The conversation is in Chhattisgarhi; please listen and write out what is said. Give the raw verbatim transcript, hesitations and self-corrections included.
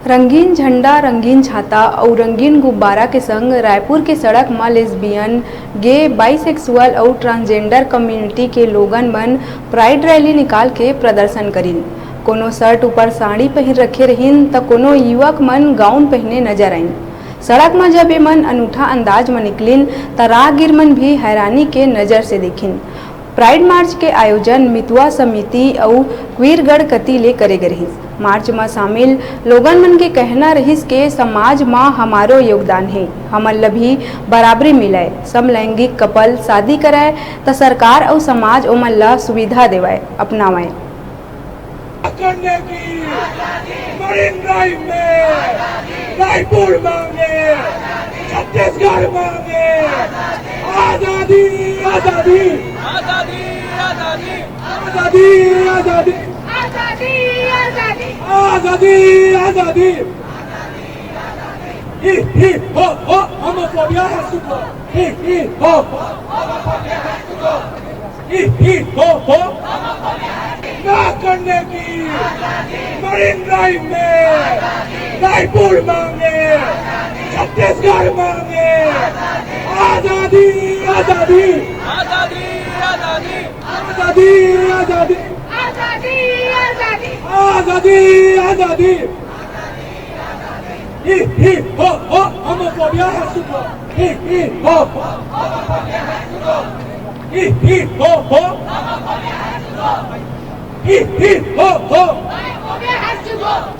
रंगीन झंडा, रंगीन छाता अउ रंगीन गुब्बारा के संग रायपुर के सड़क म लेस्बियन, गे, बाइसेक्सुअल अउ ट्रांसजेंडर कम्युनिटी के लोगन मन प्राइड रैली निकाल के प्रदर्शन करिन। कोनो शर्ट ऊपर साड़ी पहिर रखे रहिन, त कोनो युवक मन गाउन पहिने नजर आइन। सड़क म जब ए मन अनूठा अंदाज म निकलिन, त राहगीर मन भी हैरानी के नजर से देखिन। प्राइड मार्च के आयोजन मितुआ समिति अउ क्वीरगढ़ कति ले करे गे रिहिस। मार्च म शामिल लोगन मन के कहना रिहिस के समाज म हमारो योगदान हे, हमन ल भी बराबरी मिलय, समलैंगिक कपल शादी करय, त सरकार अउ समाज ओमन ल सुविधा देवय, अपनावय। करने की मरीन ड्राइव में रायपुर मांगे, छत्तीसगढ़ मांगे। आजादी, आजादी। आजादी, आजादी। आजादी, आजादी। आजादी, आजादी। आजादी, आजादी। Hi, hi, ho, ho, homophobia has to go. Hi, hi, ho, ho, homophobia has to go. Hi, hi, ho, ho, ना करने की मरीन ड्राइव में रायपुर मांगे, छत्तीसगढ़ मांगे। आजादी, आजादी। आजादी, आजादी। आजादी, आजादी। आजादी, आजादी। आजादी, आजादी। Hi, hi, ho, ho, homophobia has to go. Hi, hi, ho, ho, homophobia has to go. Hi, hi, ho, ho. Hi, hi, ho, ho. Homophobia has to go.